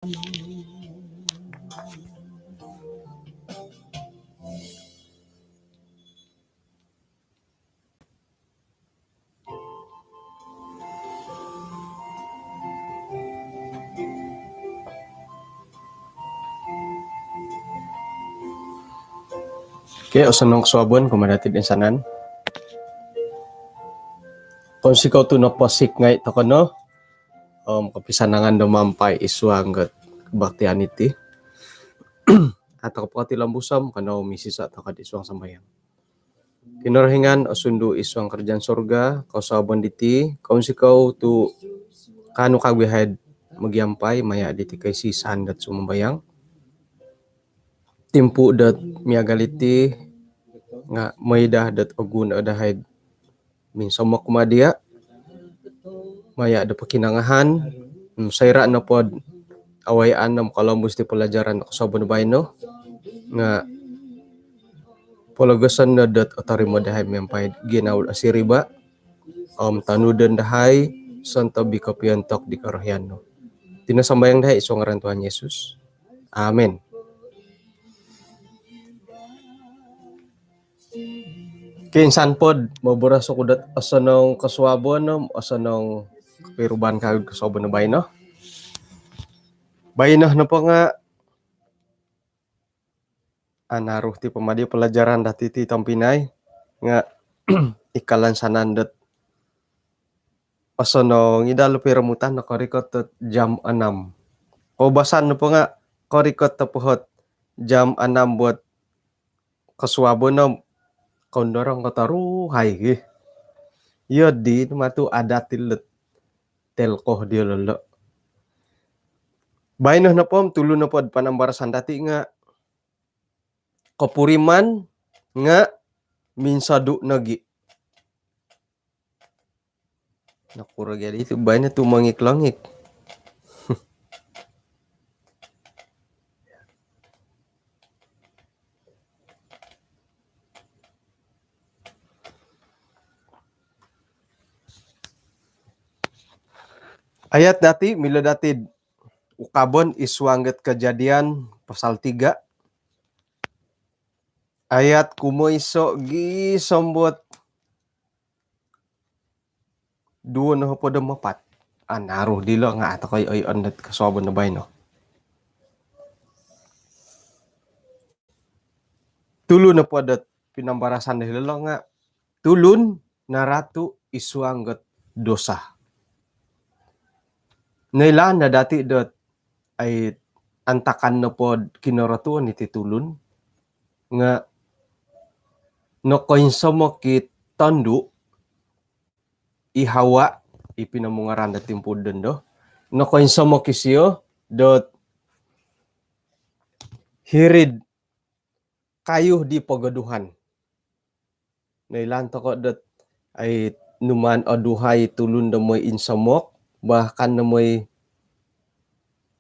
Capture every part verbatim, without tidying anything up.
Okey, osonong kosuabon kumaa dati toinsanan. Kounsikou tu noposik ngai tokou no om kopisanangan do miampai id suang do kebaktian iti. Atau po ti lombusom, kanou misisa tokou id suang sambayang. Kinorohingan osundu id suang kerajaan sorga, kosuabon diti, kounsikou tu kaanu kawagu yahai do mogiampai maya diti koisisan dot sumambayang. Timpu dot miagal iti nga mooi daa dot oguno dahai do minsomok kumaa dia maya do pokinongohon. Soira nopo do awayaan om kolombus ti pelajaran kosuabon baino nga pologoson no dot otorimo dahai miampai ginawo do siriba om tonudon dahai sontob i kopiontok di korohian nu. Iti no sambayang dahai id suang ngaran Tuhan Yesus. Amin. Okey, insan po do moboros oku dot osonong kosuabon om osonong kopirubahan kawagu kosuabon baino. Baino nopo nga anaru ti pama di pelajaran dati ti tompinai nga ikalansanan dot osonong id dalam piromutan nokorikot dot jam enam. Koubasan nopo nga korikot tokou po dot jam enam buat kosuabon om kondorong kotoruhai gi. Iyo di matu adat ti lot telco diolo. Baino nopo om tulu nopo do panambarasan dati nga kopuriman nga minsodu nogi. Nokuro gia di tu baino tu mongik-longik. Ayat dati, milo dati ukabon id suang dot Kejadian pasal tiga. Ayat kumoiso gisom dot duo nohopod om apat. Anaru dilo nga au tokou oion dot kosuabon baino. Tulu nopo dot pinambarasan dilo nga tulun naratu id suang dot dosa. Noilaan no dati dot ai antakan nopo do kinorotuon iti tulun nga nokoinsomok i tondu i Hawa i pinomungaran do timpu dondo. Nokoinsomok isio dot hiri'd kayu di pogoduhan. Noilaan tokou dot ai numaan oduhai tulun do mooi insomok, bahkan do mooi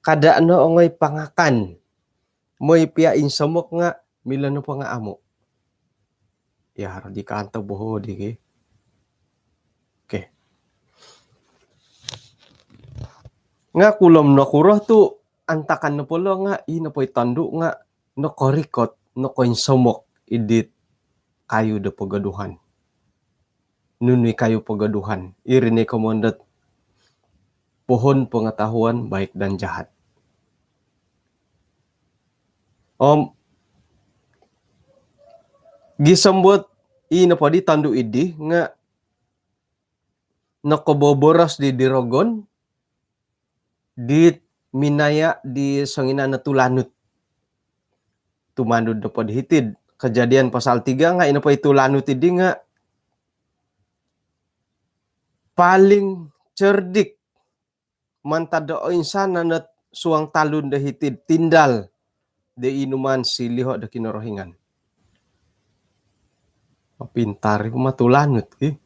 kada no ongoi pangakan. Mooi pia insomok nga milo nopo nga amu. Iya haro di kanto boho di ki. Okey. Nga kulom nokuro tu antakan nopo lo nga i nopo i tondu nga nokorikot, nokoinsomok id dit kayu do pogoduhan. Nunu i kayu pogoduhan? Iri no i komoyon dot pohon pengetahuan baik dan jahat. Om gisom dot i nopo di tondu idi nga nokoboboros di di rogon dit minaya di songinan o tulanut. Tumanud nopo di hiti'd Kejadian pasal tiga nga i nopo i tulanut idi nga paling cerdik mantad do oinsanan ot suang talun do hiti'd tindal di inuman siliho do Kinorohingan. Opintar i pama tulanut ki.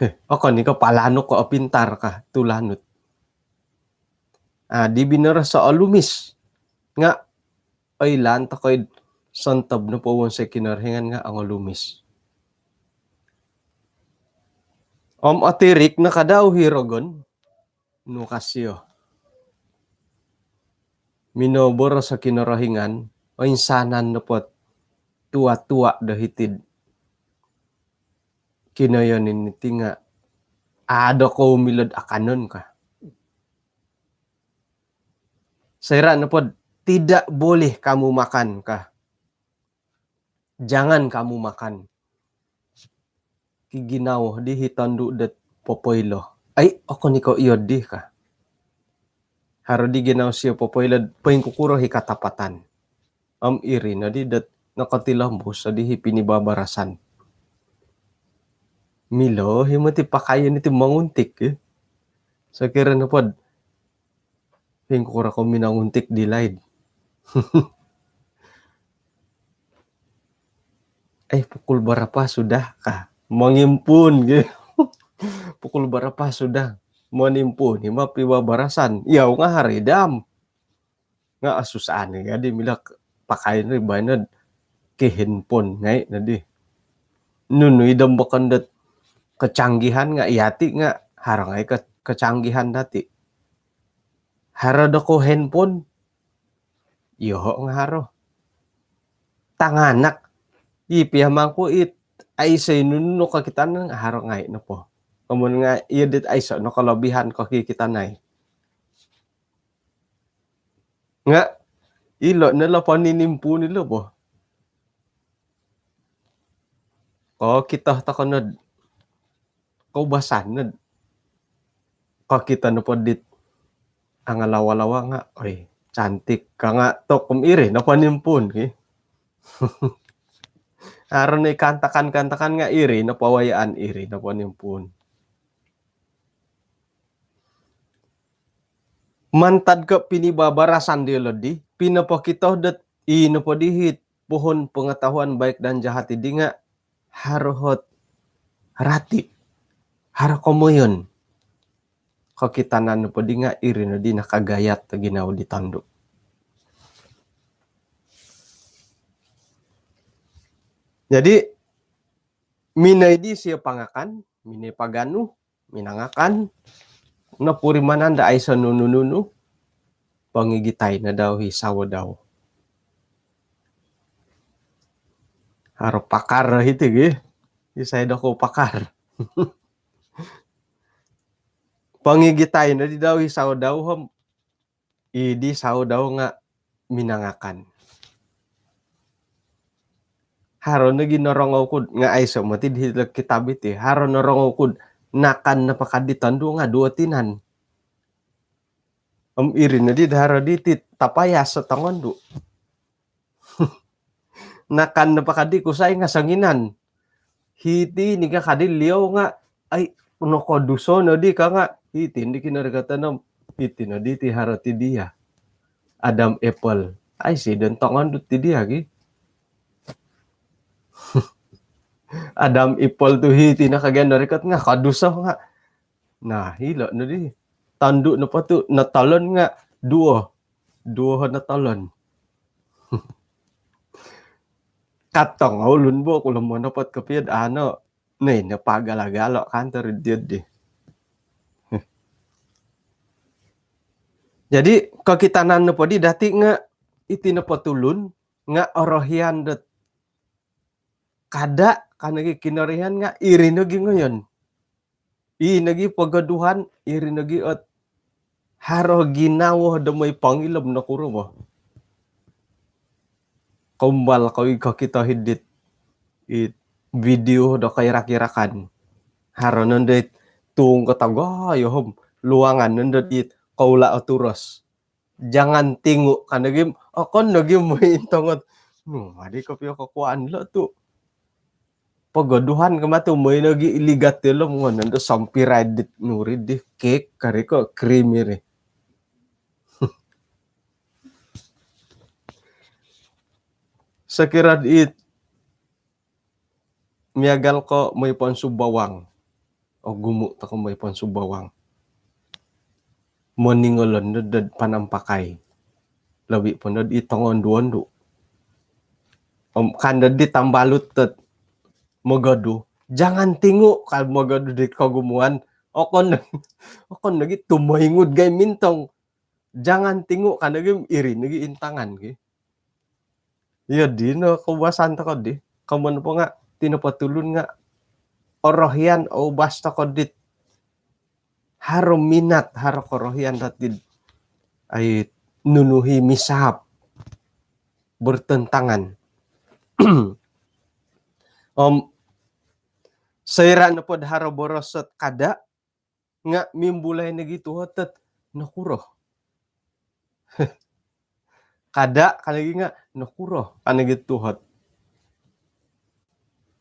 Heh, okon i ko palanuk ko opintar ka, tulanut. Ah, di binoros o olumis. Nga oilaan tokou id sontob nopo wonsoi Kinorohingan nga ongolumis. Om otirik no kada uhi rogon. Nu ka sio. Minoboros o Kinorohingan, oinsanan nopo tua-tua do hiti'd kinoiyonon iti nga' aa dokou milo'd akanon ka. Soira' nopod, "Tidak boleh kamu makan," ka. "Jangan kamu makan." Ki ginawo di hi tondu' dot popoilo. "Ai, okon i ko' iyo di," ka. Haro di ginawo siyo popoilo, poingkukuro hi katapatan. Om iri noddi dot nokotilombus oddi hi pinibabarasan. Milo hi moti pakayon iti monguntik, eh. Sokiro nopod, "Ingkuro ko minonguntik di laid?" "Eh, pukul berapa sudah?" ka. Mongimpuun gi. "Pukul berapa sudah?" Monimpun, hima pibabarasan. Iyau nga' haro i dam. Nga' osusaan i gaddi milo pakayon ri baino'd ki handphone ngai' noddi. Nunu i dom bokon dot kecanggihan nga' iyati' nga' haro ngai' ke-, kecanggihan dati'. Haro dokou handphone? Iyoho' nga' haro. Tanganak, i pia mangku it aiso i nunu kokitanan nga' haro ngai' nopo. Amun nga' iyo dit aiso no kolobihan kokikitanai. Nga' ilo' no lo poninimpuun ilo' bo. Kokito toko nod koubasan nod. Kokito nopo dit angalawa-lawa nga', "Oi, cantik," ka nga' tokom iri no ponimpuun ki. Haro no i kaantakan-kaantakan nga' iri no pawayaan, iri no ponimpuun. Mantad ko' pinibabarasan diyolo'ddi, pinopokito dot i nopo di hit pohon pengetahuan baik dan jahat iddi nga' haro hot rati', haro komoyon. Kokitanan nopo di nga' iri noddi nakagayat do ginawo di tondu'. Jadi, minoi di siyo pangakan, minoi paganu, minangakan, nopurimanan do aiso nunu-nunu, pongigitai no dau hi sawo dau. Haro pakar hiti gi. Isai dokou pakar? Pongigitai no di dau hi sawo dau om i di sawo dau nga' minangakan. Haro nogi norongou ku'd, nga' aiso moti di hilo kitab iti, haro norongou ku'd nakan nopo kaddi tondu' nga' duwo tinan. Om iri noddi do haro diti tapayas o tongondu'. Nakan nopo kaddi kusai nga' songinan. Hiti ni ka kaddi liou nga', ai, nokoduso noddi ka nga', hiti ni Kinorohingan om, hiti noddi ti haro ti diya. Adam apple. Ai, sidon tongondu' ti diya gi. Adam apple tu hiti no ka Kinorohingan nga' koduso nga'. Nah, ilo' noddi. Tondu' nopo tu notolon nga' duwo. Duwo notolon. Katong ulun bo, kulo monopot kopio'd ano, noi no pagala-galo' kantor diyo'ddi. Jadi, kokitanan nopo di dati' nga' iti nopo tulun nga' orohian dot kada' ka nogi Kinorohingan nga' iri nogi ngoyon. I nogi pogoduhan, iri nogi ot haro ginawo do moi pongilo om nokuro bo. Koumbal kou i kokito hidit i video do koirak-irakan. Haro nondo it tuung kotogoyo om luangan nondo dit koula' o turos. Jangan tingu' ka nogi om, okon nogi om moi intongot. Nu, adi kopio kokuaan lo' tu'. Pogoduhan kama tu' moi nogi iligat ilo' om ngonon do sompirai dit nuri di kek kari ko' krim iri. Sokiro dit miagal ko' moi ponsub bawang. Ogumu' toko' moi ponsub bawang. Moningolon nod dod panampakai. Lobi' po nod i tongondu-ondu'. Om kando di tambalut dot mogodu. Jangan tingu' ka mogodu di kogumuan. Okon, okon nogi tumoingud gai mintong. Jangan tingu' ka nogi, iri nogi intangan ki. Iyo dino koubasan toko' di. Komoyon nopo nga' iti nopo tulun nga' orohian o ubas toko' dit haro minat, haro korohian dati'd ai nunu i misaap, bertentangan. Om soira' nopo'd haro boros ot kada', nga' mimbulai nogi tuhot dot nokuro. Kada' ka nogi nga' nokuro ka nogi tuhot.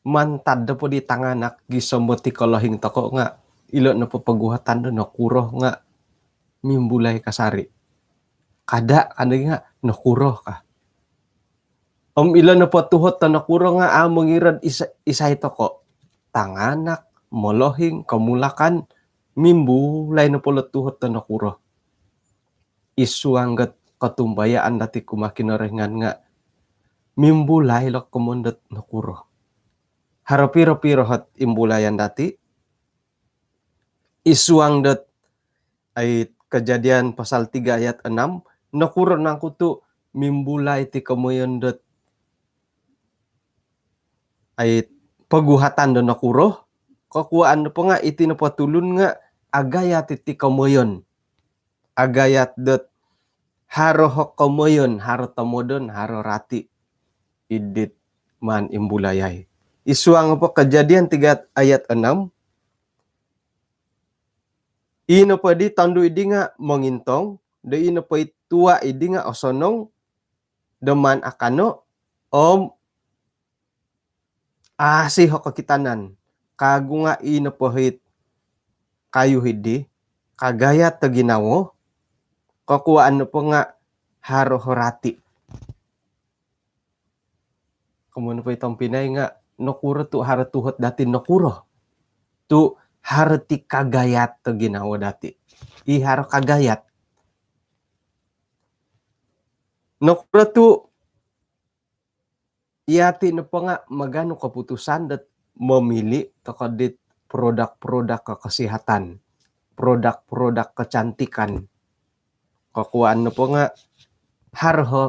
Mantad nopo di tanganak gisom bo ti kolohing toko' nga' ilo' nopo poguhatan do nokuro nga' mimbulai kasari'. Kada' ka nogi nga' nokuro ka. Om ilo nopo tuhot do nokuro nga' a' mongirad isa-, isai toko'. Tanganak, molohing, komulakan, mimbulai nopo lo tuhot do nokuro. Id suang dot kotumbayaan dati' kumaa Kinorohingan nga' mimbulai lo komoyon dot nokuro. Haro piro-piro ot imbulayan dati'. Id suang dot ai Kejadian pasal tiga ayat enam, nokuro nangku tu' mimbulai ti komoyon dot ai poguhatan do nokuro, kokuaan nopo nga' iti nopo tulun nga' agayat iti komoyon. Agayat dot haro o komoyon, haro tomodon, haro rati' id dit maan imbulayai. Id suang nopo Kejadian tiga ayat enam, i nopo di tondu' iddi nga' mongintong, do i nopo i tua' iddi nga' osonong do maan akano', om aasi o kokitanan. Kagu nga' i nopo it kayu iddi kagayat do ginawo, kokuaan nopo nga' haro o rati'. Komoyon nopo i tompinai nga' nokuro tu' haro tuhot dati' nokuro. Tu' haro ti kagayat do ginawo dati'. I haro kagayat. Nokuro tu' iyati' nopo nga' maganu keputusan dot momili' toko' dit produk-produk ke-, kesihatan, produk-produk kecantikan. Kokuaan nopo nga' haro o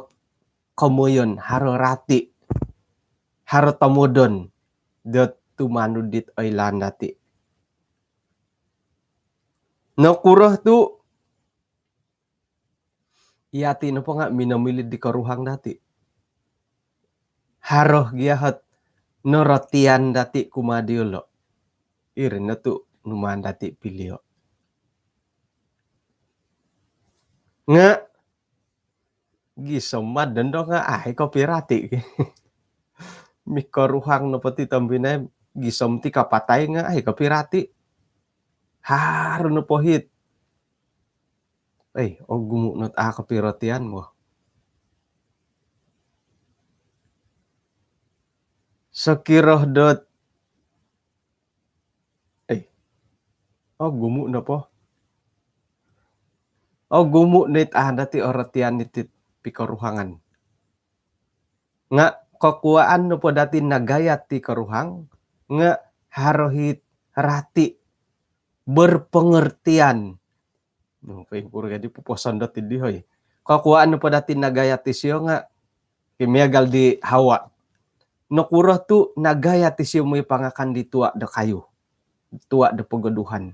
komoyon, haro rati', haro tomodon dot tumanud dit oilaan dati'. Nokuro tu' iyati' nopo nga' minomili' di koruhang dati'. Haro gia ot norotian dati' kumaa diyolo'. Iri no tu' numaan dati' pilio'. Nga' gisom mad dondo nga' ai kopirati'. Mikoruhang nopo ti tompinai gisom ti kapatai nga' ai kopirati'. Haro nopo it, ei, ogumu' not a' kopirotian bo. Sokiro dot, ei, ogumu' nopo. Ogumu' no it a' dati' orotian iti'd pikoruhangan. Nga' kokuaan nopo dati' nagayat ti koruhang nga' haro it rati', berpengertian. Nu, poingkuro gaddi pupuson dot iddi, hoi. Kokuaan nopo dati' nagayat isio nga' kimiagal di Hawa. Nokuro tu' nagayat isio mooi pangakan di tua' do kayu, tua' do pogoduhan.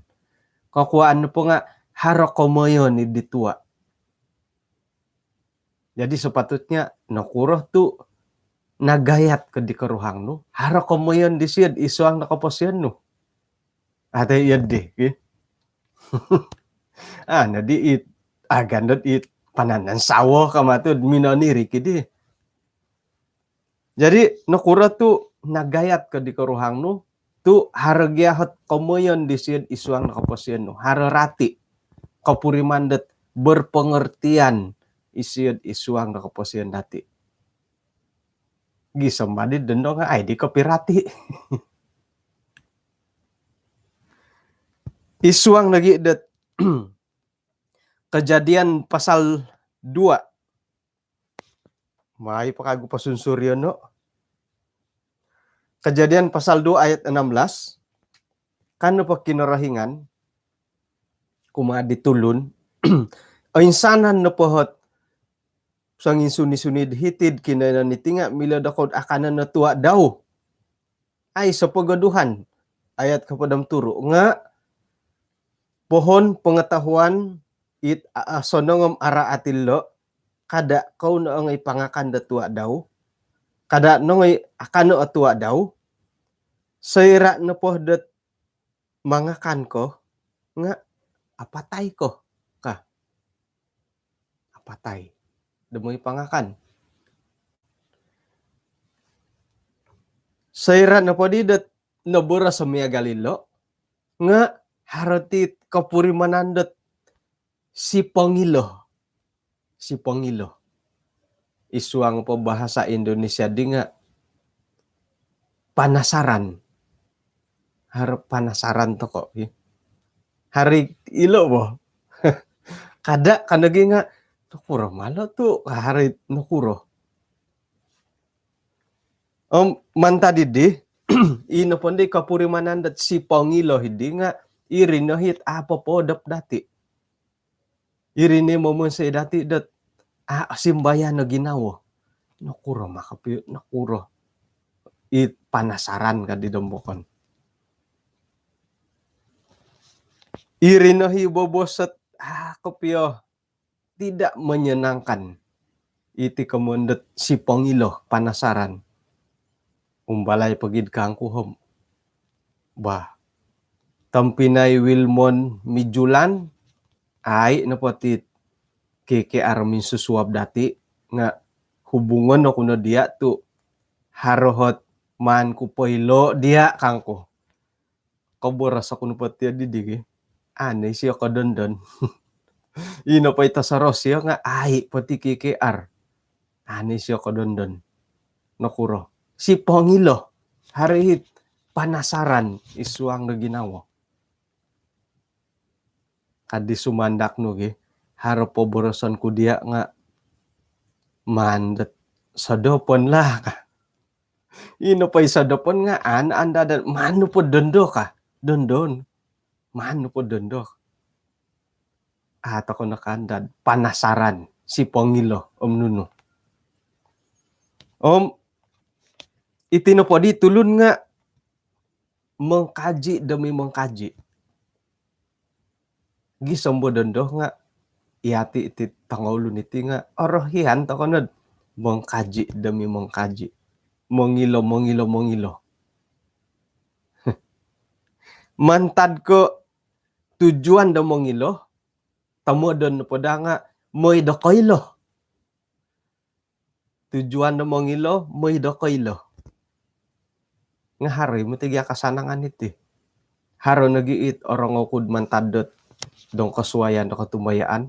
Kokuaan nopo nga' haro komoyon iddi tua'. Jadi sepatutnya nokuro tu' nagayat ko di koruhang nu, haro komoyon disio'd id suang do koposion nu. Ati iyo di ki. Ah, nadi it, agan dot it pananan sawo kama tu' minoniri ki di. Jadi nokuro tu' nagayat ko di koruhang nu, tu' haro gia ot komoyon disio'd id suang do koposion nu. Haro rati', kopuriman dot berpengertian isio'd id suang do koposion dati'. Gisom mad dondo nga' ai di kopirati'. Id suang lagi dot Kejadian pasal dua. Mai po kagu posunsurion no. Kejadian pasal dua ayat enam belas. Ka nopo Kinorohingan kumaa di tulun, Oinsanan nopo ot songinsuni-suni hiti'd kinoiyonon iti nga' milo dokoyu akanon o tua' dau. Aiso pogoduhan. Ayat kohopod om turu' nga' pohon pengetahuan it a- a- sonong om araat ilo', kada' kou no ongoi pangakan do tua' dau, kada' nongoi akano' o tua' dau, soira' nopo dot mangakan ko nga' apatai ko ka. Apatai do moi pangakan. Soira' nopo di dot noboros o miagal ilo' nga' haro ti kopurimanan dot sipongilo. Sipongilo. I suang po bahasa Indonesia di nga' panasaran. Haro panasaran toko' ki. Haro ilo' bo. Kada' ka nogi nga' nokuro malo tu' haro nokuro. Om mantad iddi, ino pondi kopurimanan dot sipongilo iddi nga' iri no it a' popoodop dati'. Iri ni momonsoi dati' dot a' osimbayan o ginawo. Nokuro ma kopio, nokuro. I panasaran kaddi dombokon. Iri no i bobos ot a' kopio tidak menyenangkan. Iti komoyon dot sipongilo, panasaran. Umbalai pogi'd kangku om. Bah, tompinai Wilmon Mijulan, ai nopo ti K K R minsusuab dati' nga' hubungon oku no diya' tu' haro ot maan ku poilo' diya' kangku. Koboros oku nopo ti diddi ki, a' no isio kodondon. Ino po i tosorou sio nga' ai po ti K K R. A' no isio kodondon. Nokuro. Sipongilo. Haro it panasaran i suang do ginawo. Kaddi sumandak nu gi, haro poboroson ku diya' nga' maan dot sodopon lah ka. Ino po i sodopon nga' an- andadon, maan nu po dondo ka. Dondon. Maan nu po dondo. A' toko' nakaandad, panasaran, sipongilo om nunu. Om iti nopo di tulun nga' mengkaji demi mengkaji. Gisom bo dondo nga' iyati' iti tongoulun iti nga' orohian toko' nod mengkaji demi mengkaji. Mongilo, mongilo, mongilo. Mantad ko' tujuan do mongilo, tomodon nopo daa nga' moi do koilo. Tujuan do mongilo, moi do koilo. Nga' haro i moti gia kasanangan iti. Haro nogi it orongou ku'd mantad dot dong kosuayan do kotumbayaan.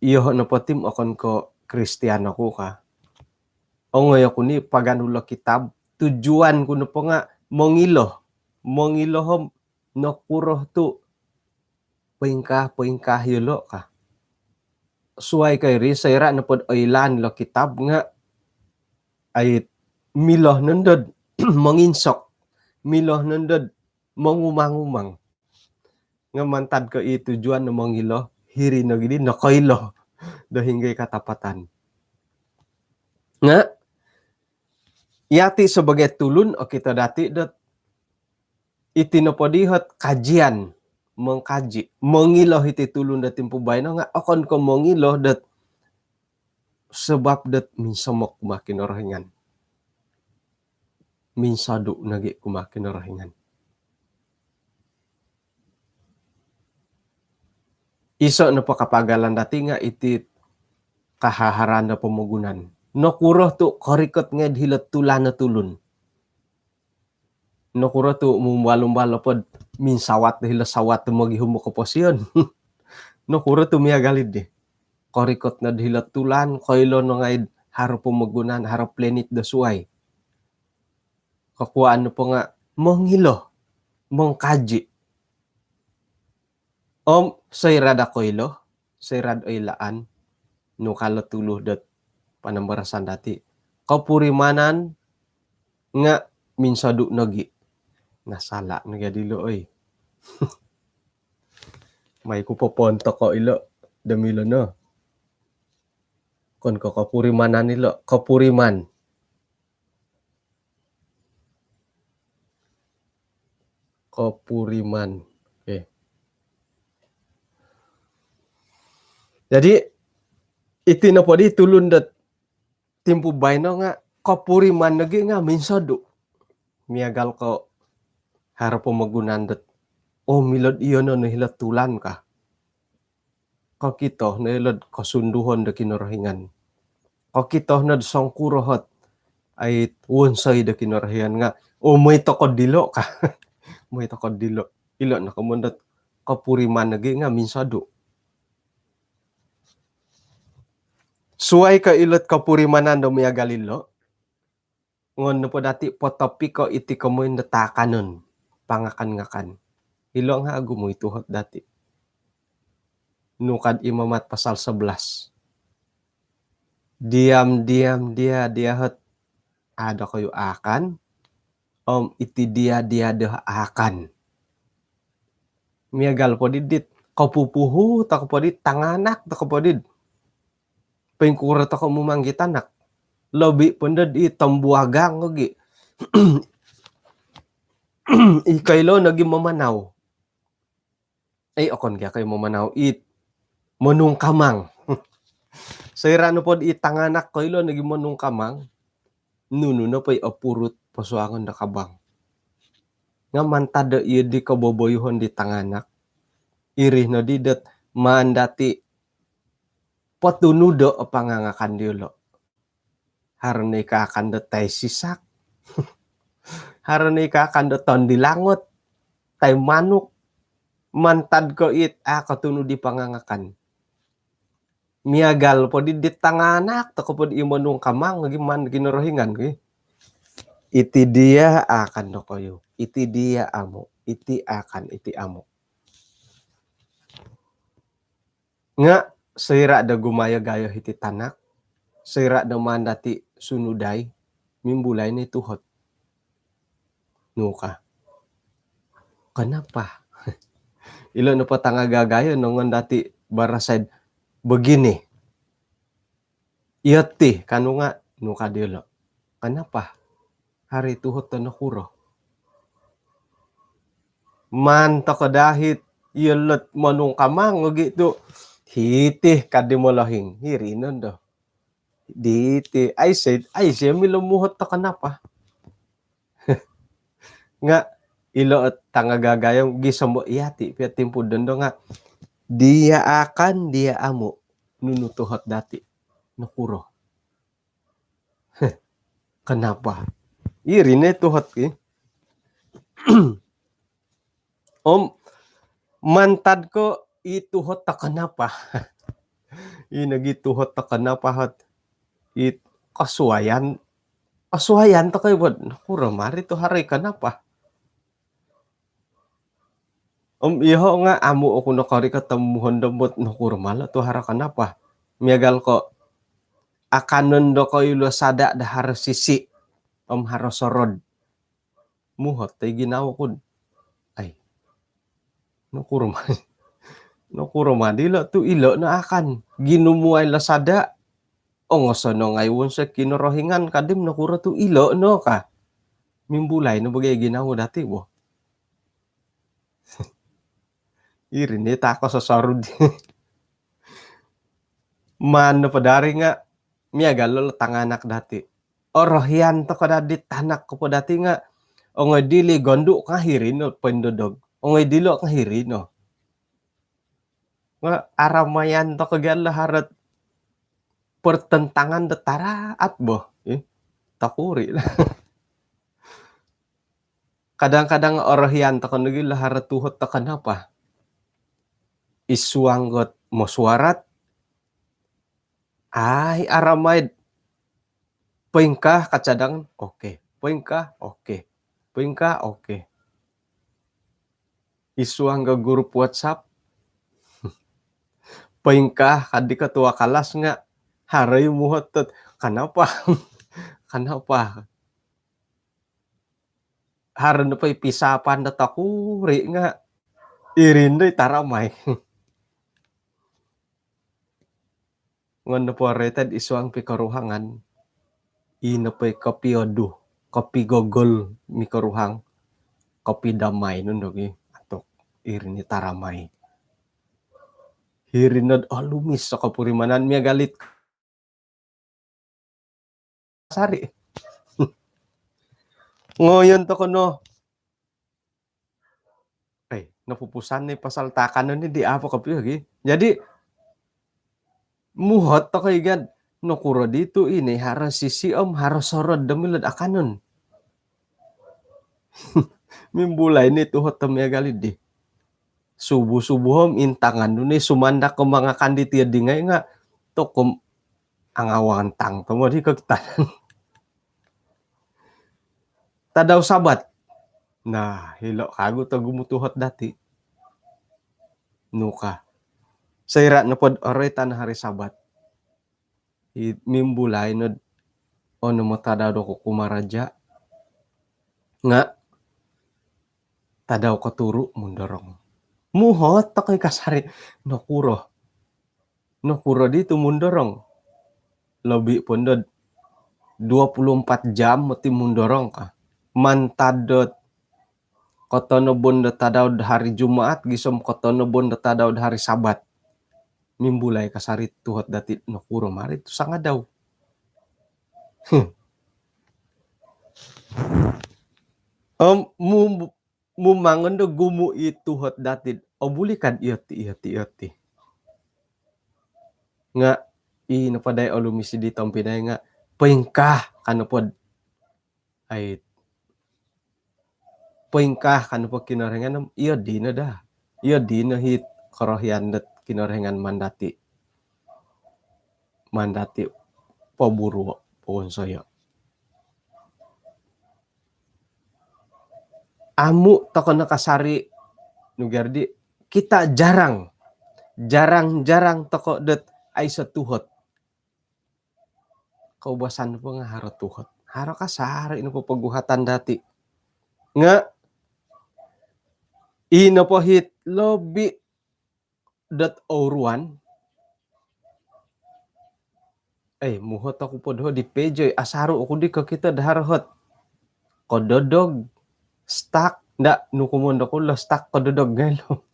Iyoho' nopo ti okon ko' Kristian oku ka. Ongoi oku ni paganu lo kitab. Tujuan ku nopo nga' mongilo. Mongilo om nokuro tu' poingkaa-poingkaa iyolo' ka. Suwai ko' iri, soira' nopod oilaan lo kitab nga' ai milo nondod monginsok, milo nondod mongumang-umang. Nga' mantad ko' i tujuan no mongilo, hiri nogi di nokoilo do hinonggo i katapatan. Nga' iyati' sebagai tulun, okito dati' dot iti nopo di ot kajian, mengkaji, mongilo iti tulun do timpu baino nga' okon ko' mongilo dot sabap dot minsomok kumaa Kinorohingan. Minsodu' nogi kumaa Kinorohingan. Iso' nopo kapagalan dati' nga' iti kahaharan do pomogunan. Nokuro tu' korikot ngai'd hilo'd tulan o tulun. Nokuro tu' mumbal-umbal nopod minsawat do hilo sawat do mogihum o koposion. Nokuro tu' miagal iddi. Korikot nod hilo'd tulan, koilo no ngai'd haro pomogunan, haro planet do suwai. Kokuwaan nopo nga' mongilo, mengkaji. Om soira' do koilo, soira'd oilaan, nu ka lo tuluh dot panambarasan dati'. Kopurimanan nga' minsodu' nogi'. Nasala' nogi' dilo' oi. Mai ku popoon toko ilo do milo no. Okon ko kopurimanan ilo, kopuriman. Kopuriman. Okey. Jadi, iti nopo di tulun dot timpu baino nga kopuriman nogi nga minsodu. Miagal ko haro pomogunan dot, oh, milo'd iyo no no hilo'd tulan ka. Kokito no ilo'd kosunduhon do Kinorohingan. Kokito no'd songkuro ot ai wonsoi do Kinorohingan nga, oh, moi toko dilo ka. Moi toko dilo. Ilo no komoyon dot kopuriman nogi nga minsodu. Suai ko ilo'd kopurimanan do miagal ilo, ngon nopo dati potopiko iti komoyon do taakanon, pangakan-ngakan. Ilo nga ogumu i tuhot dati. Nu kad Imamat pasal sebelas. Diam-diam dia, dia ot, a' dokoyu aakan, om iti dia, dia do aakan. Miagal po di dit, kopupuhu toko po dit, tanganak toko po dit. Poingkuro toko mumanggi tanak. Lobi po ndo di tombuagang ogi. I koilo nogi mamanau. Eh, okon gia ko i mamanau, it monungkamang. Soira nopo di tanganak koilo nogi monungkamang, nunu nopo i opurut posuangon do kabang. Nga mantad do iyo di koboboyuhon di tanganak, iri no di dot maan dati potunudo o pangangakan diolo. Haro no i kaakan do tai sisak. Haro no i kaakan do tondi langot, tai manuk. Mantad ko it a' kotunud di pangangakan. Miagal po di dit tanganak toko po di i monungkamang ogi maan Kinorohingan ki. Iti dia aakan dokoyu, iti dia amu, iti aakan, iti amu. Nga soira do gumayo-gayo hiti tanak, soira do maan dati sunudai, mimbulai no i tuhot. Nu ka. Kenapa? Ilo nopo tangagayo-gayo nongon dati barasaid begini. Iyo ti, kanu nga, nu ka diolo. Kenapa? Haro i tuhot do nokuro. Maan toko dahit, iyo lot monungkamang ogi tu, hiti ka di molohing, hiri no ndo. Diti, aiso, aiso milo muhot do kenapa. Nga ilo ot tangagayo-gayo gisom bo iyati pia timpu dondo nga dia aakan, dia amu, nunu tuhot dati. Nokuro. Kenapa? Iri no i tuhot ki. Om mantad ko i tuhot do kenapa. I nogi tuhot do kenapa ot. I kosuaian, kosuaian toko i bo, nokuro mari tu haro i kenapa. Om iyoho nga amu oku nokorikot om muhondom bo nokuro malo tu haro kenapa. Miagal ko akanon dokoyu ilo sada do haro sisi om haro sorod. Muhot toi ginawo ku. Ai. Nokuro ma, nokuro ma dilo tu ilo no akan. Ginumuai ilo sada. Ongosonong ai wonso Kinorohingan ka di, nokuro tu ilo no ka. Mimbulai no bagai ginawo dati bo. Iri no i toko sosorud. Maan nopo dari nga miagal lo tanganak dati. Orohian toko dadi tanak ko po dati nga ongoi dilo i gondu ka hiri no poindodog. Ongoi dilo ka hiri no. Nga aramayan toko gia lo haro ot pertentangan do taraat bo. Eh, tokuri lah. Kadang-kadang orohian toko nogi lo haro ot tuhot do kenapa. Id suang dot mesyuarat, ai, aramai. Poingkaa ka cadangan, okey. Poingkaa, okey. Poingkaa, okey. Id suang do grup WhatsApp. Poingkaa ka di ketua kalas nga haro i muhot dot kenapa. Kenapa. Haro nopo i pisapan do tokuri nga iri no i taramai. Ngon nopo roitan id suang pikoruhangan, i nopo i kopiodu, kopigogol mikoruhang, kopidamai nondo gi, atuk, iri no taramai. Hiri nod olumis o kopurimanan miagal dit kasari. Ngoyon toko no, eh, nopupusan ni pasal taakanon ni di apo kopio gi. Jadi, muhot toko i gia, nokuro di tu i haro sisi om haro sorod do milo do akanon. Mimbulai ni tuhot do miagal di. Subuh-subuh om intangan nu ni sumandak ko mangakan di tiad dingai nga tokom angawantang tomod i kokitanan. Tadau Sabat. Nah, hilo kagu togumu tuhot dati. Nu ka. Soira nopo do roitan hari Sabat, i mimbulai nod onom o tadau do kukumaraja nga tadau koturu mundorong. Muhot toko i kasari, nokuro. Nokuro di tu mundorong. Lobi po nod dua puluh empat jam moti mundorong ka. Mantad dot kotonobon do tadau do hari Jumaat gisom kotonobon do tadau do hari Sabat. Mimbulai kasari tuhot dati nokuro mari tu sangadau. Om mum- mumangon do gumu i tuhot dati do obuli kad iyo ti, iyo ti, iyo ti. Nga i nopo dai olumis di tompinai nga poingkaa ka nopo do ai, poingkaa ka nopo Kinorohingan om iyo dino daa. Iyo dino hit korohian dot Kinorohingan mandati. Mandati poburuo, powonsoyo. Amu toko no kasari nugar di kita jarang, jarang-jarang toko dot aiso tuhot. Koubasan nopo nga haro tuhot. Haro kasari nopo poguhatan dati. Nga i nopo hit lobi dot ouruan. Eh, muhot oku po doho di page oi, asaru oku di kokito do haro hot kododog, stuck, nda, nukumon doku lo stuck kododog ngai lo.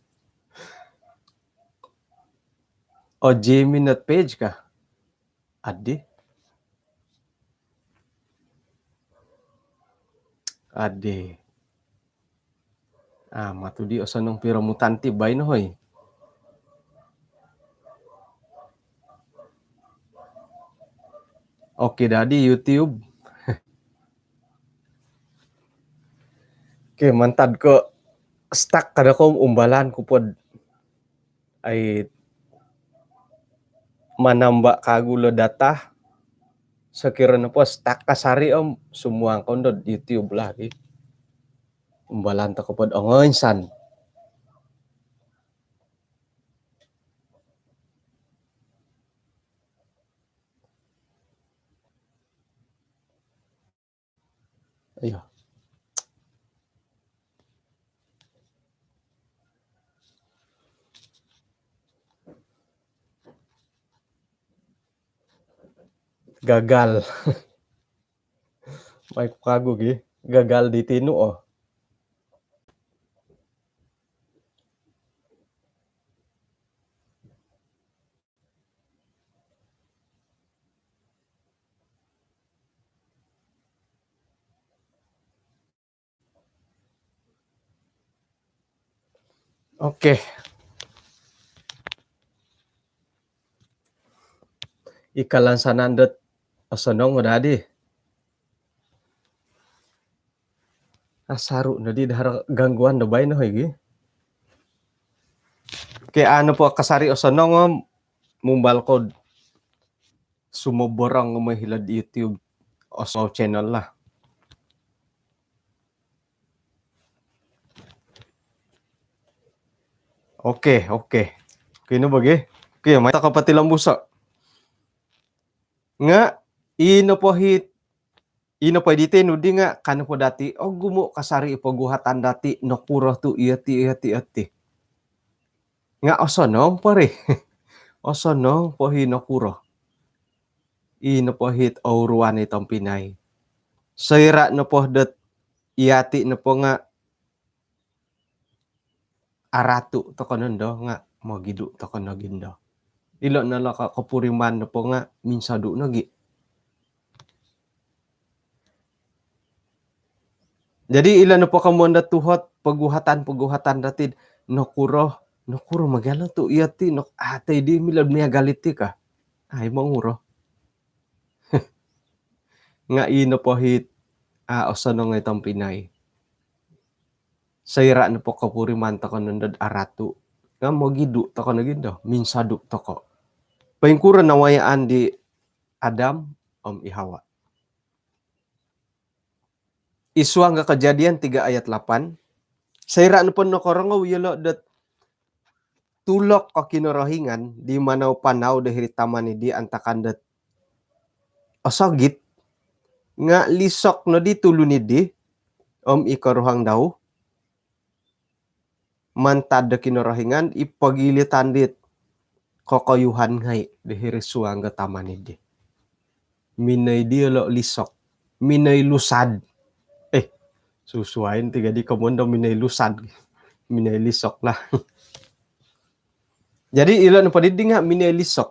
O Jimmy not page ka. Adi. Adi. Ah, matu di osonong piromutan ti baino hoi. Oke, dadi YouTube. Oke, mantad ko stuck kada ko umbalan ku pod ai manamba kagu lo data. Sokiro nopo stuck kasari om sumuang kondo YouTube lagi. Umbalan toko pod ongoinsan. Iyo. Gagal. Mai ku kagu gi. Gagal di tinu, oh. Oke. Ikalansanan dot osonong dadi. Asaru nodi dahar gangguan do baino hoi gi. Oke, anu po kasari osonong om mumbal kod sumoborong mo hilo'd YouTube Oswald channel lah. Oke, oke. Oke, ino bagi. Oke, mai toko pati lombuso. Nga, ino po hit, ino po diti nudi nga, kanu po dati, ogumu kasari poguhatan dati, nokuro tu iyo ti, iyo ti, iyo ti. Nga osonong po ri. Osonong po hi nokuro. i nopo hit ouruan i tompinai. Soira' nopo dot iyati' nopo nga' aratu' toko' nondo nga' mogidu' toko' nogi ndo. Ilo' no lo ko-, kopuriman nopo nga' minsodu' nogi. Jadi ilo nopo komoyon do tuhot poguhatan-poguhatan dati'd nokuro, nokuro miagal tu' iyati' nok atoi di milo'd miagal iti ka. Ai monguro. Nga' i nopo hit a' osonong oi tompinai. Soira' nopo kopuriman toko' nondo'd aratu' nga' mogidu' toko' nogi ndo, minsodu' toko'. Poingkuro nawayaan di Adam om i Hawa. I suang do Kejadian tiga ayat lapan, soira' nopo nokorongou iyolo' dot tulok o Kinorohingan di manau-panau do hiri taman iddi antakan dot osogit, nga' lisok noddi tulun iddi om i koruhang dau mantad do Kinorohingan i pogilitan dit kokoyuhan ngai' do hiri suang do taman iddi. Minoi diyolo' lisok. Minoi lusad. Eh, susuai no ti gaddi komoyon do minoi lusad. Minoi lisok lah. Jadi ilo nopo diddi nga' minoi lisok.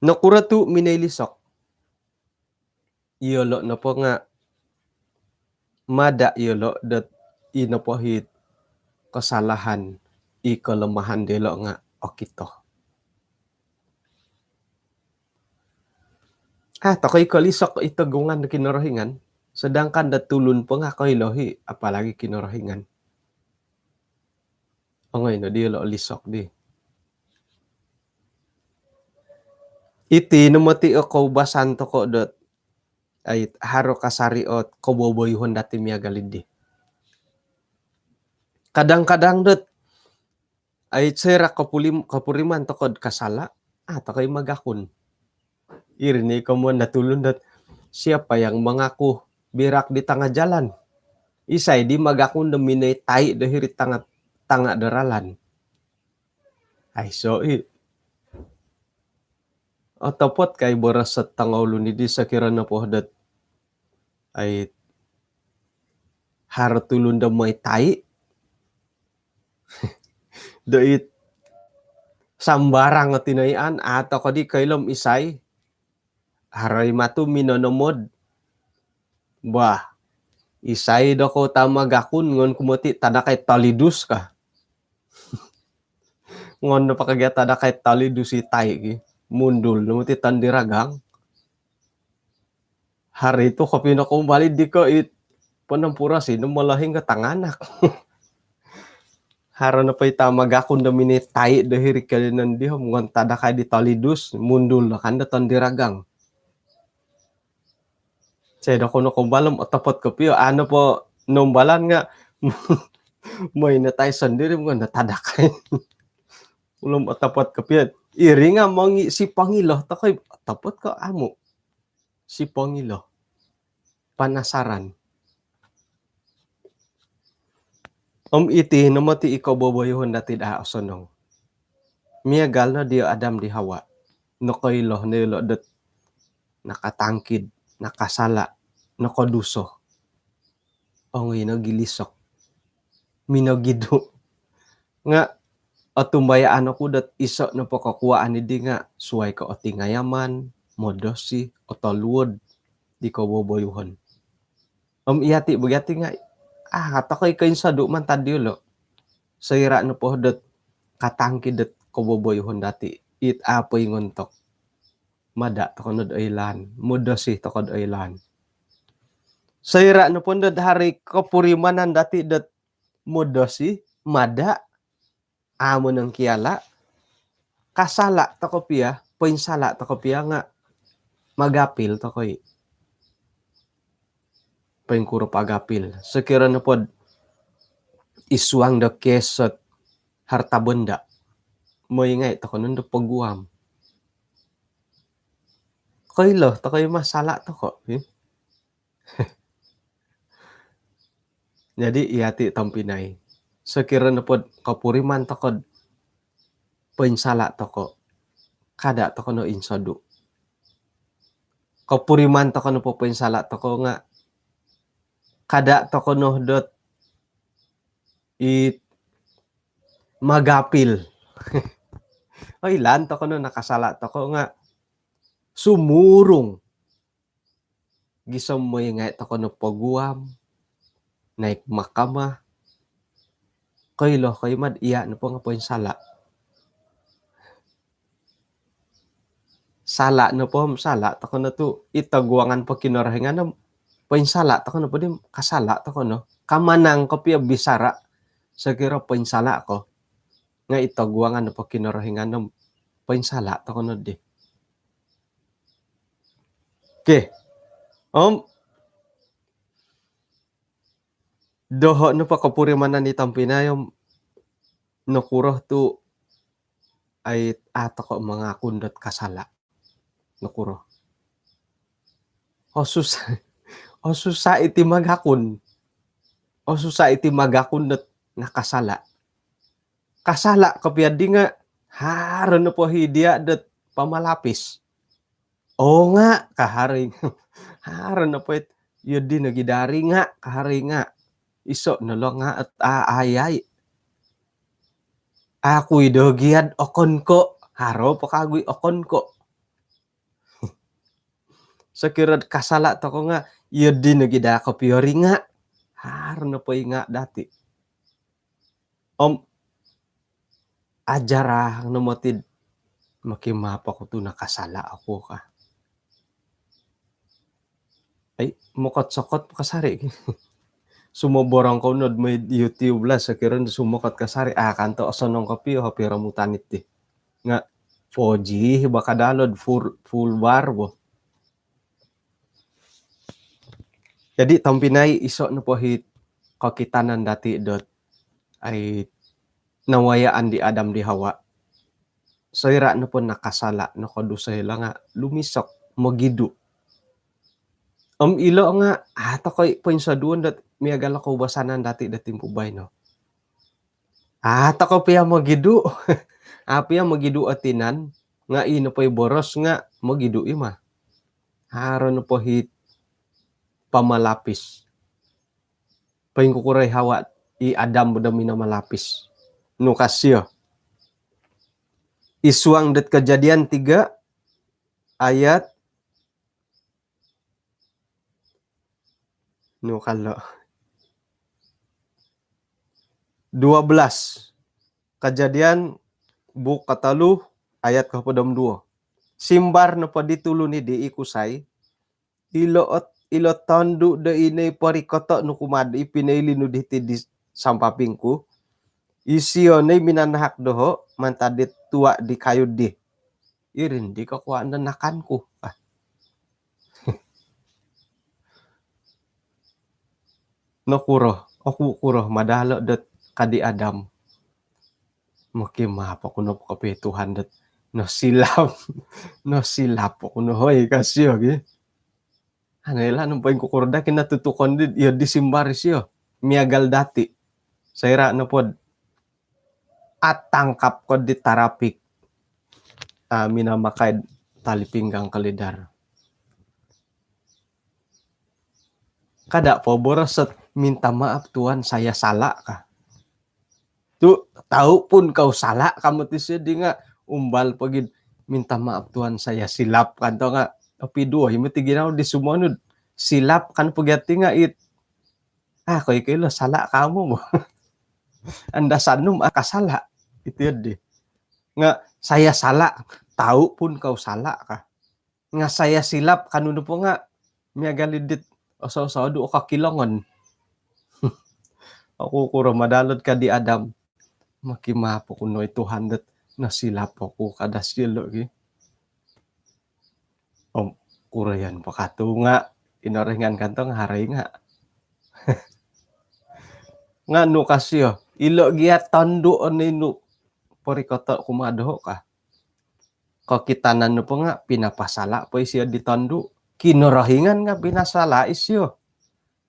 Nokuro tu' minoi lisok? Iyolo' nopo nga' mada' iyolo' dot i nopo hit kosalahan, i kelemahan diyolo' nga' okito. A' toko' i kolisok i toguangan do Kinorohingan, sedangkan do tulun po nga' koilo i, apalagi Kinorohingan. Ongoi no diyolo' lisok di. Iti no moti o koubasan toko' dot ai haro kasari' ot koboboyuhon dati' miagal iddi. Kadang-kadang dot ai soira' kopulim-, kopuriman toko'd kasala', a' toko' i magakun. Iri ni komoyon do tulun dot, siapa yang mengaku berak di tengah jalan? Isai di magakun do minoi tai' do hiri tanga', tanga' do ralan? Aiso' i'. Otopot kai boros ot tongoulun iddi sokiro nopo dot ai haro tulun do moi tai'. Do it sambarang o tinoian, a' toko' di koilo om isai. Haro i matu minonomod. Bah, isai dokoyu ta magakun, ngon ku moti tadakai tolidus ka. Ngon nopo ka gia tadakai tolidus i tai' ki. Mundul no moti tondi ragang. Haro i tu' kopinokoumbal iddi ko' it ponompuros i no molohing ko' tanganak. Haro nopo i ta magakun do minoi tai' do hiri kolinan di om ngon tadakai di tolidus, mundul no kan do tondi ragang. Isai dokoyu nokoumbal om otopot kopio, a' nopo noumbalan nga' moi no tai' sondiri om ngon do tadakai. Ulom otopot kopio, iri nga' mongi-, sipongilo toko' i, otopot ko' amu'. Sipongilo. Panasaran. Om iti no moti i koboboyuhon dati'd a' osonong. Miagal no di Adam di Hawa. Nokoilo no iyolo' dot nakatangkid, nakasala', nokoduso. Ongoi nogi lisok. Minogidu'. Nga' otumbayaan oku dot iso' nopo kokuwaan iddi nga' suwai ko' otingayaman, modosi, otoluod di koboboyuhon. Om iyati' bo gati' nga' a' toko' i koinsodu' mantad diyolo'. Soira' nopo dot katangkid dot koboboyuhon dati', it a' poingontok. Mada' toko' nod oilaan, modosi toko'd oilaan. Soira' nopo nod haro i kopurimanan dati' dot modosi, mada', a' monongkiala', kasala' toko' pia, poinsala' toko' pia nga' magapil toko' i'. Poingkuro pagapil? Sokiro nopod id suang do kes ot harta benda, moi ngai' toko' nondo poguam. Koilo toko' i masala' toko', hi. Jadi iyati' tompinai, sokiro nopod kopuriman toko'd poinsala' toko', kada' toko' no insodu'. Kopuriman toko' nopo poinsala' toko' nga' kada' toko' no dot it magapil. Oilaan toko' no nakasala' toko' nga' sumurung. Gisom moi ngai' toko' no poguam, naik mahkamah. Koilo koi mad iya' nopo nga' poinsala'. Sala' nopo, sala' toko' no tu' i toguangan po Kinorohingan no, poinsala' toko' nopo di kasala' toko' no. Kamanang kopio bisara' sokiro poinsala' ko. Nga' i toguangan po Kinorohingan no, poinsala' toko' no di. Okey. Om doho' nopo kopurimanan i tompinai om nokuro tu' ai a' toko' mangakun dot kasala'. Nokuro. Osusa, osusa iti mangakun. Osusa iti mangakun dot nakasala'. Kasala' kopio di nga' haro nopo hi diya' dot pamalapis. Oo nga' ka haro i. Haro nopo it iyo di nogi dari nga' ka haro i nga'. Iso' no lo nga' et a' ayai. Aku i do giad okon ko', haro po kagu i okon ko'. Sokiro'd kasala' toko' nga' iyo di nogi daa kopio ri nga'. Haro nopo i nga' dati'. Om ajarang no moti'd mokimaap oku tu' nakasala' oku ka. Ai, mokot-sokot kasari'. Sumoborong kou nod moi YouTube lah, sokiro sumokot kasari'. A' kanto osonong kopio, hopiro mutanit ti. Nga' four G ba kadalod, full, full bar bo. Jadi tompinai, iso' nopo hi kokitanan dati' dot ai nawayaan di Adam di Hawa. Soira' nopo nakasala', nokoduso ilo nga' lumisok, mogidu'. Om ilo nga' a' toko' i poinsoduon dot miagal o koubasanan dati' dot timpu baino. A' toko' pia mogidu'. A' pia mogidu' o tinan, nga' i nopo i boros nga' mogidu' i ma. Haro nopo hi pamalapis. Poingkukuro i Hawa, i Adam bo do minamalapis. Nu ka sio. I suang dot Kejadian tiga ayat nu ka lo. Dua belas. Kejadian buuk kotolu ayat kohopod om duo. Simbar nopo di tulun iddi i kusai, ilo ot, ilo tondu' do ino i porikoto' nu kumaa'd i pinoili nu diti di sampaping ku. Isio no i minanahak doho' mantad di tua' di kayu di. Iri ndi kokuwaan do nakan ku. Ah. Nokuro, oku kuro madalo' dot kadi Adam. Mokimaap oku nopo kopio Tuhan dot nosilap. Nosilap oku no hoi ka sio gi. Ano ilo nopo ingkukuro da kinatutukon di, iyo di simbar isio. Miagal dati'. Soira' nopod atangkap ko di tarapik, ah, minamakai tali pinggang keledar. Kada' po boros ot, "Minta maaf Tuhan, saya salah," ka. Tu' "Tahu pun kau salah," ka moti sio di nga' umbal pogi'd, "Minta maaf Tuhan, saya silap," kan to nga'. Opiduo i moti ginawo di sumonud. Silap kan pogi ati nga' it. Ah, koi-koi lo salah kamu bo. Andasan nu ma kasala'. Iti di. Nga' saya salah, "Tahu pun kau salah," ka. Nga' saya silap kanu nopo nga' miagal i dit oso-osodu' o kokilongon. Oku kuro madalod kadi Adam. Mokimaap oku no i Tuhan dot nosilap oku ka da sio lo gi. Om kuro yan po katu nga' ino ringan kan to nga' haro i nga'. Nga' nu ka sio, ilo gia tondu' o ninu porikoto' kumaa doho' ka. Kokitanan nopo nga' pinapasala' po isio di tondu'. Kinorohingan nga' pinasala' isio.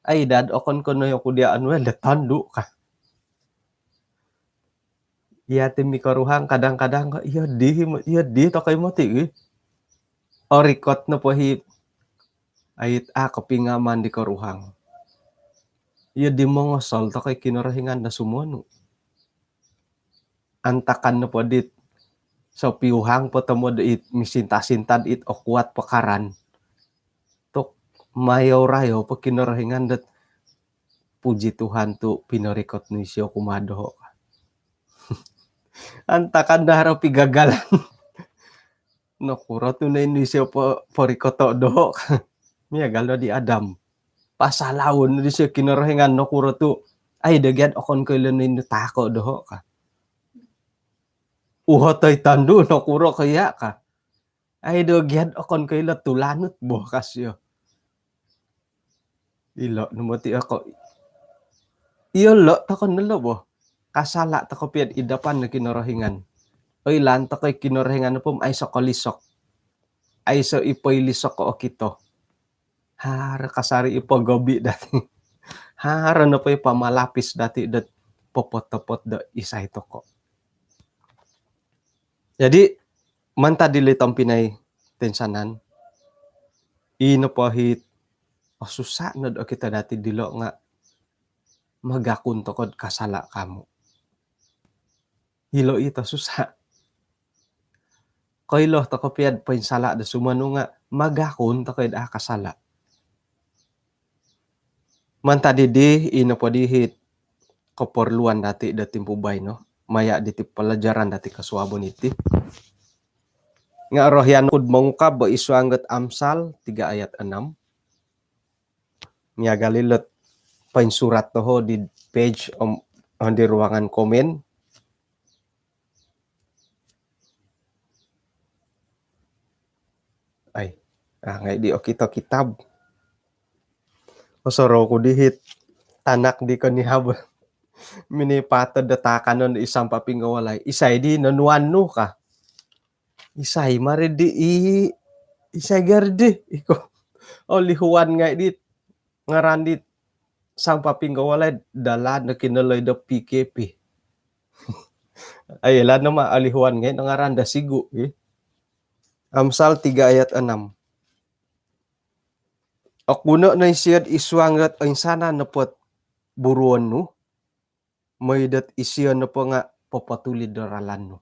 Ai dad okon ko noi oku dia anu el de tondu' ka. Iya ti mikoruhang kadang-kadang ko, iyo di, iyo di tokou moti gi. Orikot nopo hi, ai it a kopingaman di koruhang. Iyo di mongosol tokou Kinorohingan do sumonu. Antakan nopo dit sopiuhang po tomod it misinta-sintad it okuat pakaran. Tok mayau-rayau po Kinorohingan dot, puji Tuhan tu pinorikot nu isio kumaa doho. Antakan do haro pigagalan. Nokuro tu nai nu isio po, porikoto doho. Miagal no di Adam. Pasalaun di isio Kinorohingan nokuro tu. Ai do giad okon ko ilo nai nu tako doho ka. Uhot oi tondu nokuro ko iya ka. Ai do giad okon ko ilo tulanut bo ka sio. Ilo no moti oko. Iyo lo toko no lo bo. Kasala toko piad id dapan no Kinorohingan. Oilaan toko i Kinorohingan nopo om aiso kolisok. Aiso i poilisok ko okito. Haro kasari i pogobi dati. Haro nopo i pamalapis dati dot popot-topot do isai toko. Jadi mantad dilo tompinai toinsanan, i nopo hi osusa nod okito dati dilo nga magakun toko do kasala kamu. Ilo it osusa. Koilo toko piad poinsala do sumonu nga magakun toko id a kasala. Mantad dii, i nopo dii hi koporluan dati do timpu baino maya diti palajaran dati kosuabon iti. Nga orohian ku do mongukab bo id suang dot Amsal tiga ayat enam. Miagal ilo poinsurat doho di page om, om di ruangan komen. Ai, ah, ngai di okito kitab. Osorou ku dii hi tanak di konihab. Minipatod do taakanon id sampaping do walai. Isai di nonuan nu ka. Isai mari di i, isai gari di iko. Olihuan ngai di ngaran di sampaping do walai dalan do kinoloi do P K P. Ai, ilo no ma olihuan ngai no ngaran do sigu i. Amsal tiga ayat enam. Okuno no isio id suang dot oinsanan nopo ot buruon nu, moi dot isio nopo nga popotulid do ralan nu.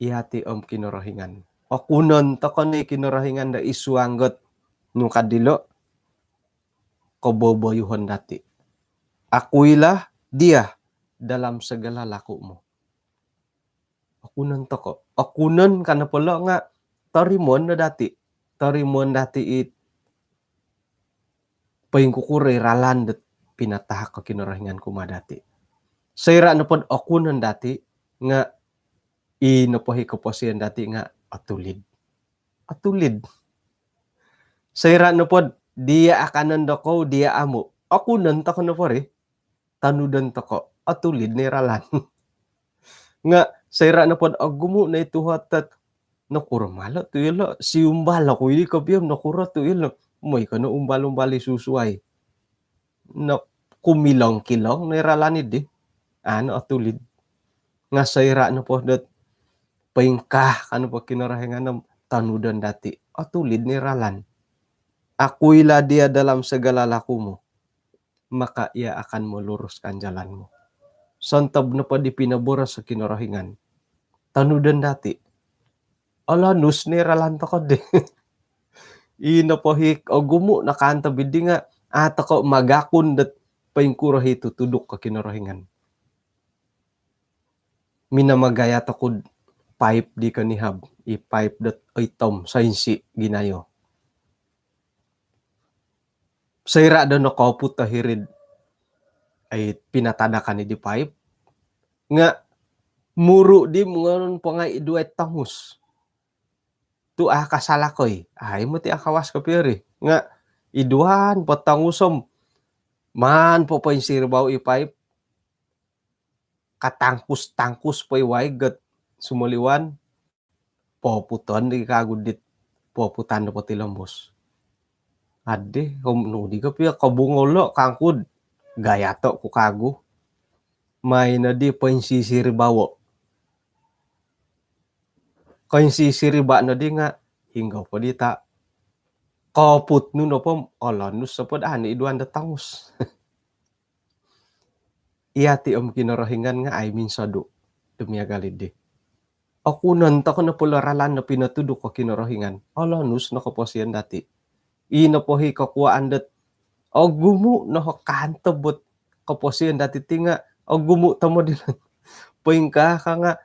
Iyati om Kinorohingan. Okunon toko no i Kinorohingan do id suang dot nu ka dilo koboboyuhon dati. Akuilah Dia dalam segala lakumu. Okunon toko. Okunon ka nopo lo nga torimoon no dati. Torimoon dati it poingkukuro i ralan dot pinatahak o Kinorohingan kumaa dati. Soira nopo do okunon dati nga i nopo hi koposion dati nga otulid. Otulid. Soira nopo do dia akanon dokou, dia amu. Okunon toko nopo ri. Tonudon toko, otulid no i ralan. Nga soira nopo do ogumu no i tuhot dot nokuro malo tu ilo, siumbal oku i kopio om nokuro tu ilo. Moi ko no umbal-umbal i susuai. No kumilong-kilong no i ralan dii. Anu otulid. Nga soira nopo dot poingkaa ka nopo Kinorohingan om tonudon dati, otulid no i ralan. Akuilah Dia dalam segala lakumu, maka Ia akan meluruskan jalanmu. Sontob nopo di pinoboros o Kinorohingan, tonudon dati, olonus no i ralan toko dii. I nopo hi ogumu no kaantob dii nga a toko magakun dot poingkuro hi tutuduk o Kinorohingan. Minamagayat oku do pipe di konihab, i pipe dot oitom soinsi ginayo. Soira do nokooput o hiri do ai pinatadakan i di pipe nga muru di mongonon po ngai iduai tongus. Tu a kasala koi, ai moti akawas kopio ri. Nga iduan po tongus om maan po poinsiribau i pipe, katangkus-tangkus po i waig dot sumoliwan, poputon di kagu dit, poputan do potilombus. Adi, kom nu di kopio kobungolo kangku do gayato ku kagu. Mai nodi poinsisiribawo'. Koinsisiriba' nodi nga' hinggo po dita'. Koput nu nopo olonus nopo daa ni iduan do tongus. Iyati' om Kinorohingan nga' ai minsodu' do miagal iddi. Okunon toko' nopo lo ralan no pinotuduk o Kinorohingan, olonus no koposiyon dati'. Ii nopo hi kokuwaan dot ogumu' no ho kaantob ot koposiyon dati' ti nga' ogumu' tomod ilo. Poingkaa ka nga'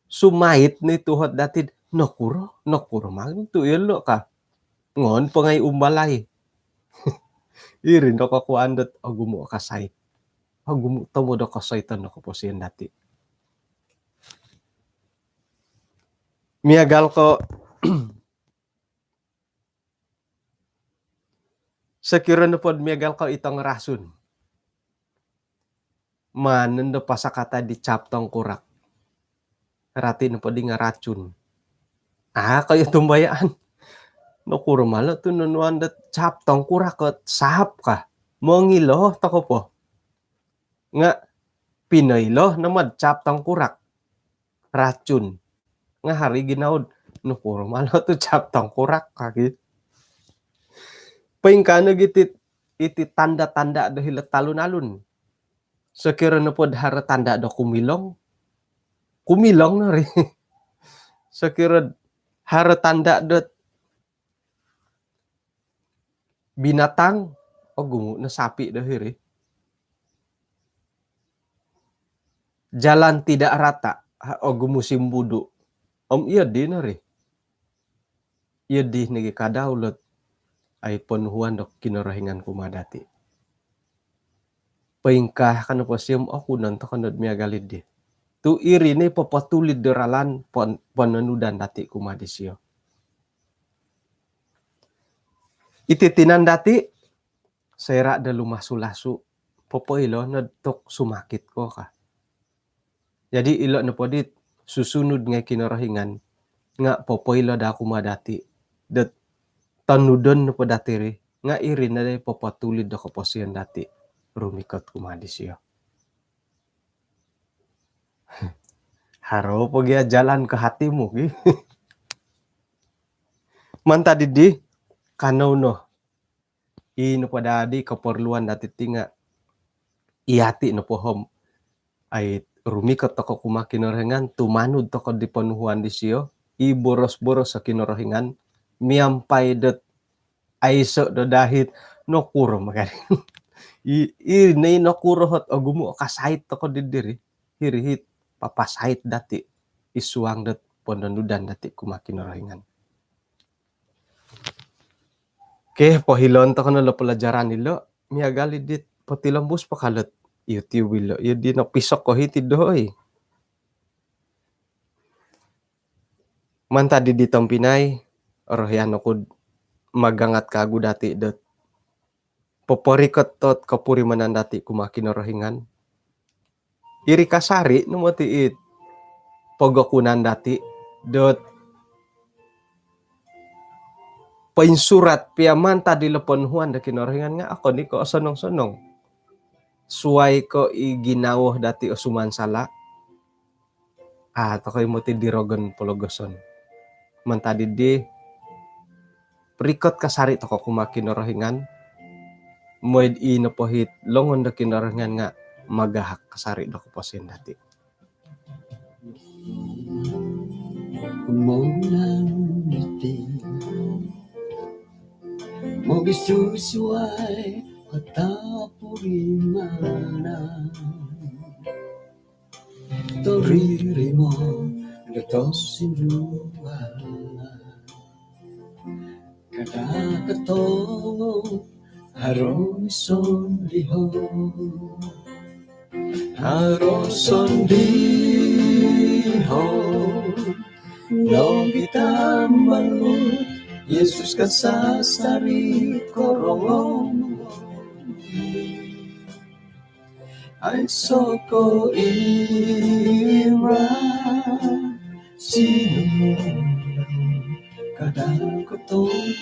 sumait ni tuhot dati'd nokuro, nokuro mantu iyolo' ka. Ngon po ngai' umbalai. Iri no kokuwaan dot ogumu' o kasait. Ogumu' tomod o kosoiton no koposiyon dati'. Miagal ko' sokiro nopod miagal ko' i tongorasun. Maan nondo pasakata' di cap tongkurak. Rati' nopo di nga' racun. Aa, koyo tumbayaan. Nokuro malo' tu' nonuan dot cap tongkurak kot sahap ka. Mongilo toko po. Nga' pinoilo nomod cap tongkurak. Racun. Nga' haro i ginawo'd, nokuro malo' tu' cap tongkurak ka gi. Poingkaa nogi' iti, iti tanda-tanda do hilo' talun-alun. Sokiro nopod haro tanda do kumilong, kumilong no ri. Sokiro haro tanda do binatang, ogumu' no sapi' do hiri. Jalan tidak rata, ha, ogumu' simbudu'. Om iyo dino ri. Iyo di nogi' kadau lot ai ponuhuan do Kinorohingan kumaa dati'. Poingkaa ka nopo siyo om okunon toko' nod miagal iddi. Tu' iri no i popotulid do ralan pon-, pononudan dati' kumaa disiyo. Iti tinan dati', soira' do lumasu-lasu', popoilo nod tu' sumakit ko ka. Jadi ilo' nopo dit susunud ngai' Kinorohingan nga' popoilo daa kumaa dati' dot tonudon nopo dati' ri nga' iri no daa i popotulid do koposiyon dati' rumikot kumaa disiyo. Haro po gia jalan ke hatimu gi. Mantad iddi, kanou no i nopo daa di koporluan dati' ti nga' iyati' nopo om ai rumikot toko' kumaa Kinorohingan, tumanud toko' di ponuhuan disiyo, i boros-boros o Kinorohingan, miampai dot aiso' do dahit, nokuro magari. I, i, ni nokuro hot ogumu' o kasait toko' di diri, hiri hit papasait dati' i suang dot pononudan dati' kumaa Kinorohingan. Okey, pohiloon toko' no lo pelajaran ilo', miagal iddi potilombus po ka lot YouTube ilo', iyo di nopisok ko hiti' doho' i. Mantad iddi tompinai, orohian oku'd magangat kagu dati' dot poporikot dot kopurimanan dati' kumaa Kinorohingan. Iri kasari' no moti it pogokunan dati' dot poinsurat pia mantad ilo ponuhuan do Kinorohingan nga' okon i' ko' osonong-sonong. Suwai ko' i ginawo dati' o sumansala', a' toko' i' moti di rogon pologoson. Mantad iddi, rikot kasari' toko' kumaa Kinorohingan, moi'd i nopo hit longon do Kinorohingan nga' magahak kasari' do koposiyon dati'. Moginunan iti, mogisusuwai o topurimanan. Toririmo do tosindualan. Kada' kotood haro i sondihon. Haro sondihon nogi' taman nu, Yesus kasasari' korongou. Aiso' ko' imra sinumang, kada' kotood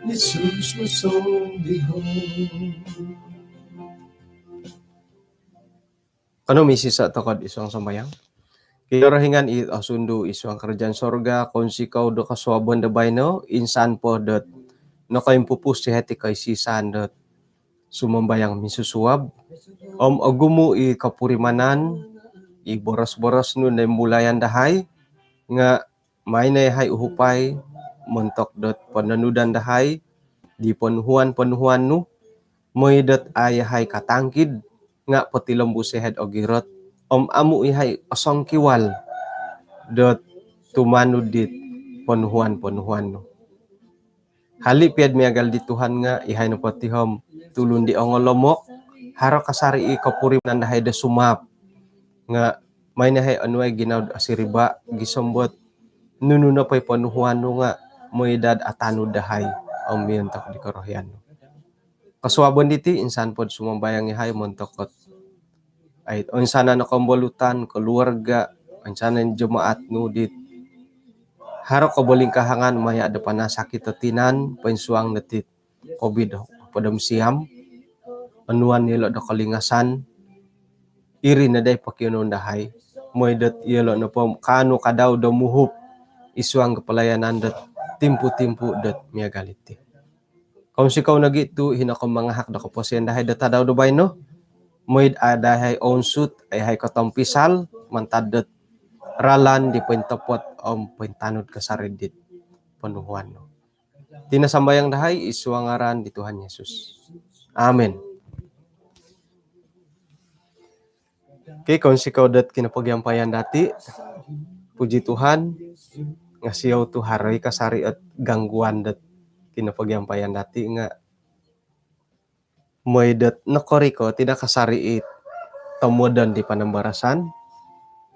Yesus mosondihon. Kanou misisa' toko' id suang sambayang. Kinorohingan i osundu id suang karajaan sorga, kounsikou do kosuabon do baino, insan po dot nokoimpupus dahai ti koisisan dot sumambayang minsusuab. Om ogumu' i kopurimanan, i boros-boros nu noimulayan dahai, nga' mai no yahai uhupai montok dot pononudan dahai di ponuhuan-ponuhuan nu, moi dot a' yahai katangkid, nga' potilombus yahai'd ogirot, om amu' yahai osongkiwal dot tumanud dit ponuhuan-ponuhuan nu. Hali' piya'd miagal di Tuhan nga' yahai nopo ti om tulun di ongolomok, haro kasari' i kopurimanan dahai do sumaap. Nga' mai no yahai onuai ginawo'd osiriba', gisom dot nunu nopo i ponuhuan nu nga' moi dot atanud dahai om miontok di korohian nu. Kosuabon diti, insan po'd sumambayang yahai montok dot ai, oinsanan o kombolutan, koluarga', oinsanan jemaat nu dit haro kobolingkahangan maya' do panasakit o tinan, poinsuang dot it covid hopod om siam, onuan iyolo' do kolingasan, iri no dai pokionuon dahai, moi dot iyolo' nopo kaanu kadau do muhup id suang do palayanan dot timpu-timpu dot miagal iti. Kounsikou nogi' tu' hino ko mangahak do koposiyon dahai do tadau do baino, moi'd a' dahai ounsut, a' yahai kotompisal mantad dot ralan di pointopot om pointanud kasari' dit ponuhuan nu. Iti no sambayang dahai id suang ngaran di Tuhan Yesus. Amin. Okey, kounsikou dot kinopogiampayan dati'. Puji Tuhan, nga' siou tu' haro i kasari' ot gangguan dot kinopogiampayan dati' nga' moi dot nokorikot i' do kasari' i tomodon di panambarasan.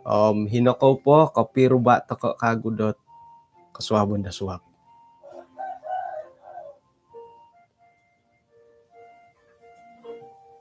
Om hino kou po, kopiruba' toko' kagu dot kosuabon do suab.